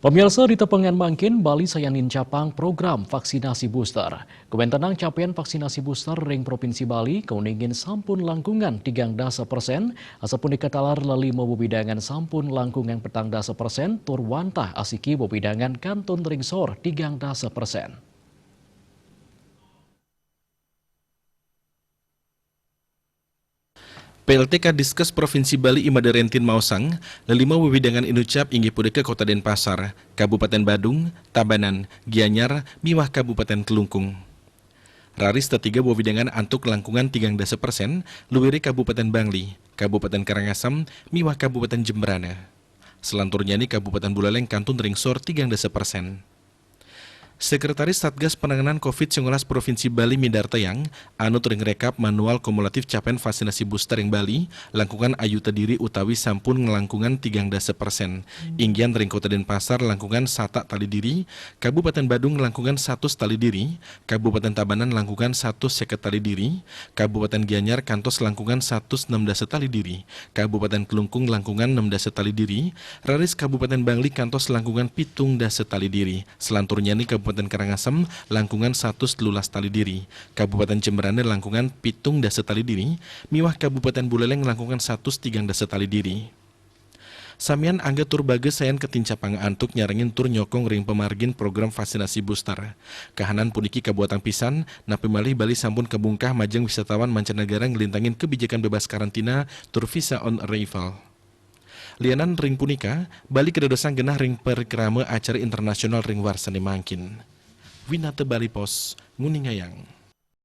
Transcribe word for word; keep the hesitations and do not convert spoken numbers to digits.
Pemirsa, di tepengan mangkin, Bali sayan nincapang program vaksinasi booster. Kumentenang capaian vaksinasi booster ring Provinsi Bali, kauningin sampun langkungan tigang dasa persen, asapunika taler lelima wewidangan sampun langkungan petang dasa persen, tur wantah asiki wewidangan kantun ring sor tigang dasa persen. P L T Kadiskes Provinsi Bali I Made Rentin maosang, lelima wewidangan inucap inggih punika Kota Denpasar, Kabupaten Badung, Tabanan, Gianyar, miwah Kabupaten Klungkung. Raris tetiga wewidangan antuk langkungan tigang dasa persen, luwiri Kabupaten Bangli, Kabupaten Karangasem, miwah Kabupaten Jembrana. Selanturnyané Kabupaten Buleleng kantun ring sor tigang dasa persen. Sekretaris Satgas Penanganan covid sembilan belas Provinsi Bali midartayang, anut ring rekap manual kumulatif capaian vaksinasi booster ring Bali, langkungan ayuta diri utawi sampun nglangkungan tigang dasa persen. Inggihan ring Kota Denpasar langkungan satak tali diri, Kabupaten Badung langkungan satus tali diri, Kabupaten Tabanan langkungan satus seket tali diri, Kabupaten Gianyar kantos langkungan satus enam dasa tali diri, Kabupaten Klungkung langkungan enam dasa tali diri, raris Kabupaten Bangli kantos langkungan pitung dasa tali diri. Selanturnyané Kabupaten Karangasem langkungan satus telulas tali diri, Kabupaten Jembrana langkungan pitung dasa tali diri, miwah Kabupaten Buleleng langkungan satus tigang dasa tali diri. Samian angga tur baga sayan katincapang antuk nyarengin tur nyokong ring pamargin program vaksinasi booster. Kahanan puniki kabuatang pisan, napi malih Bali sampun kabungkah majeng wisatawan mancanegara nglintangin kebijakan bebas karantina tur visa on arrival. Lianan ring punika, Bali kadadosang genah ring parikrama acara internasional ring warsané mangkin. Winata Bali Post nguningayang.